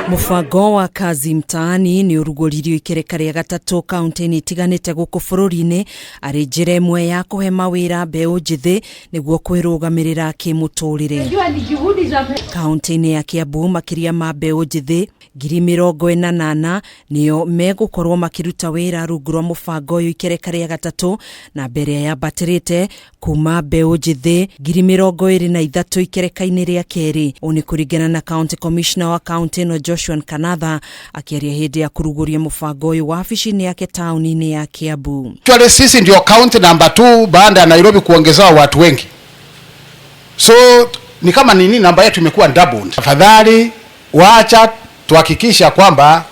Mũbango wa Kazi Mtaani nĩ ũrugũririo ikereka rĩa gatatũ kaunti-inĩ itiganĩte gũkũ bũrũri-inĩ arĩ njĩra ĩmwe ya kũhe mawĩra mbeũ njĩthĩ nĩguo kwĩrũgamĩrĩra kĩmũtũrĩre. Kaunti-inĩ ya Kiambu makĩria ma mbeũ njĩthĩ 44,000 nĩo megũkorwo makĩruta wĩra rungu rwa mũbango ũyũ ikereka rĩa gatatũ na mbere yambatĩrĩte kuma mbeũ njĩthĩ 23,000 ikereka-inĩ rĩa kerĩ. Ũũ nĩ kũringana na County Commissioner wa kaunti ĩno Joshua Nkanatha akĩaria hĩndĩ ya kũrugũria mũbango ũyũ wabici-inĩ yake taũni-inĩ ya Kiambu. Actually, sisi ndio county number 2 baada ya Nairobi kuongezewa watu wengi, so ni kama nini, namba yetu imekuwa doubled. Tafadhali wacha tuhakikisha kwamba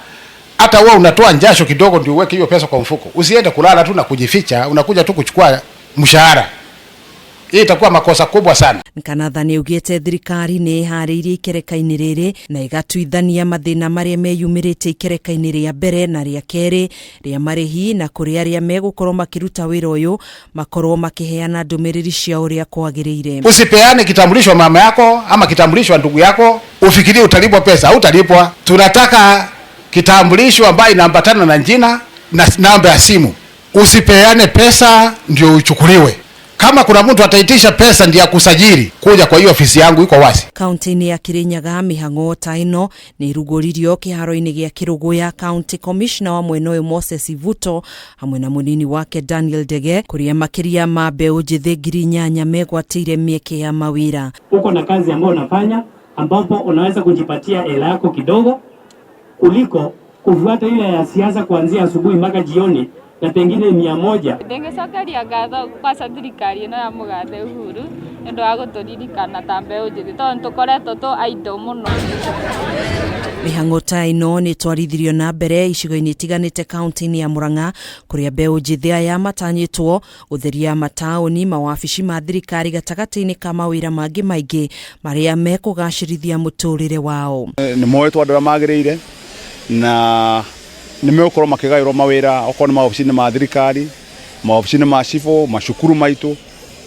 hata wewe unatoa njasho kidogo ndio uweke hiyo pesa kwa mfuko, usiende kulala tu na kujificha, unakuja tu kuchukua mshahara. Hii itakuwa makosa kubwa sana. Nkanatha nĩ augĩte thirikari nĩ ĩharĩirie ikereka-inĩ rĩrĩ na ĩgatuithania mathĩna marĩa meyumĩrĩte ikereka-inĩ rĩa mbere na rĩa kerĩ rĩa marĩhi na kũrĩ arĩa megũkorwo makĩruta wĩra ũyũ makorwo makĩheana ndũmĩrĩri cia ũrĩa kwagĩrĩire. Usipeane kitambulisho mama yako ama kitambulisho ndugu yako ufikirie utalipwa pesa, hautalipwa. Tunataka kitambulisho ambayo inaambatana na jina na namba ya simu. Usipeane pesa ndio uchukuliwe. Kama kuna mtu ataitisha pesa ndiye akusajili, kuja kwa hiyo ofisi yangu iko wazi. Kaunti-inĩ ya Kirinyaga mĩhang'o ta ĩno nĩ ĩrugũririo kĩharo-inĩ gĩa Kĩrũgũya. County Commissioner wa mwena ũyũ Moses Ivuto hamwe na mũnini wake Daniel Ndege kũrĩa makĩria ma mbeũ njĩthĩ 8,000 megwatĩire mĩeke ya mawĩra. Uko na kazi ambayo unafanya ambapo unaweza kujipatia hela yako kidogo kuliko kufuata ile ya siasa kuanzia asubuhi mpaka jioni na pengine 100. Ndĩngĩcokeria ngatho kwanza thirikari ĩno ya mũgathe Uhuru nĩ ũndũ wa gũtũririkana ta mbeũ njĩthĩ tondũ nĩ tũkoretwo tũ idle mũno. Mĩhang'o ta ĩno nĩ ĩtwarithirio na mbere icigo-inĩ itiganĩte kaunti-inĩ ya Murang'a kũrĩa mbeũ njĩthĩ aya matanyĩtwo gũtheria mataũni, mawabici ma thirikari gatagatĩ-inĩ ka mawĩra mangĩ maingĩ marĩa mekũgacĩrithia mũtũrĩre wao. Nĩ moetwo andũ arĩa magĩrĩire na nĩ megũkorwo makĩgaĩrwo mawĩra okorwo nĩ maobici-inĩ ma thirikari, maobici-inĩ ma cibũ, macukuru maitũ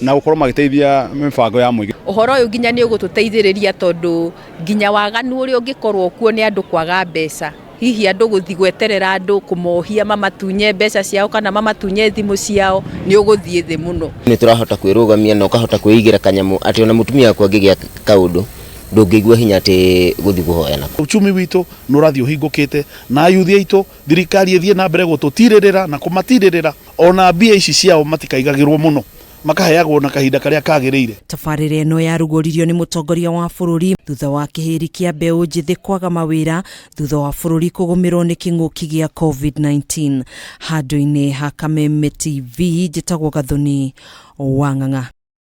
na gũkorwo magĩteithia mĩbango ya mũingĩ. Ũhoro ũyũ nginya nĩ ũgũtũteithĩrĩria tondũ nginya waganu ũrĩa ũngĩkorwo kuo nĩ andũ kwaga mbeca, hihi andũ gũthiĩ gweterera andũ kũmohia mamatunye mbeca ciao kana mamatunye thimũ ciao nĩ ũgũthiĩ thĩ mũno. Nĩ tũrahota kwĩrũgamia na ũkahota kwĩigĩra kanyamũ atĩ ona mũtumia waku angĩgĩa kaũndũ ndũngĩigua hinya atĩ gũthiĩ kũhoya nako. Uchumi witũ nĩ ũrathiĩ ũhingũkĩte na ayuthi aitũ thirikari ĩthiĩ na mbere gũtũtirĩrĩra na kũmatirĩrĩra ona mbia ici ciao matikaigagĩrwo mũno, makaheagwo na kahinda karĩa kagĩrĩire. Tabarĩra ĩno yarugũririo nĩ mũtongoria wa bũrũri thutha wa kĩhĩri kĩa mbeũ njĩthĩ kwaga mawĩra thutha wa bũrũri kũgũmĩrwo nĩ kĩng'ũki gĩa COVID-19. Handũ-inĩ ha Kameme TV njĩtagwo Gathoni Wang'ang'a.